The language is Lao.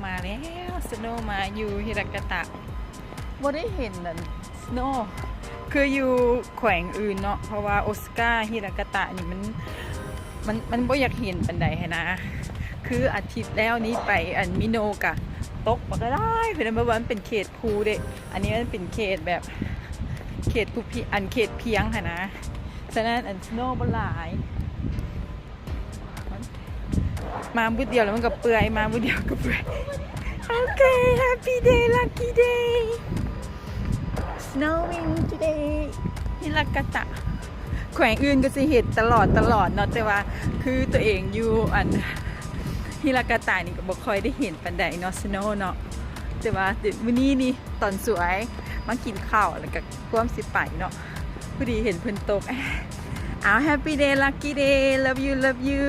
ມາແລ້ວ ສະໂນມາຢູ່ຮິລາກາຕະ ບໍ່ໄດ້ເຫັນອັນສະໂນ ຄືຢູ່ແຂວງອື່ນເນາະ ເພາະວ່າໂອຊາກາ ຮິລາກາຕະນີ້ມັນ ມັນ ມັນບໍ່ຢາກເຫັນປານໃດຫັ້ນນະ. ຄືອາທິດແລ້ວນີ້ໄປອັນມິໂນກະຕົກບັກຫຼາຍ ເພິ່ນວ່າມັນເປັນເຂດພູເດ້ ອັນນີ້ມັນເປັນເຂດແບບ ເຂດພູພຽງ ອັນເຂດພຽງຫັ້ນນະ. ສະນັ້ນອັນສະໂນບໍ່ຫຼາຍ ມາມື້ດຽວແລ້ວມັນກໍເປື່ອຍ ມາມື້ດຽວກໍເປື່ອຍ. ໂອເຄ happy day lucky day snowing today ຮິລາກາຕະ. ແຂວງອື່ນກໍຊິເຮັດຕະຫຼອດຕະຫຼອດເນາະ ແຕ່ວ່າຄືຕົວເອງຢູ່ອັນ ຮິລາກາຕະນີ້ກໍບໍ່ຄ່ອຍໄດ້ເຫັນປານໃດເນາະ ສະໂນເນາະ. ແຕ່ວ່າມື້ນີ້ນີ້ຕອນສວຍມາກິນເຂົ້າ ແລ້ວກໍພວມຊິໄປເນາະ ພໍດີເຫັນເພິ່ນຕົກ. ອ້າວ happy day lucky day love you love you.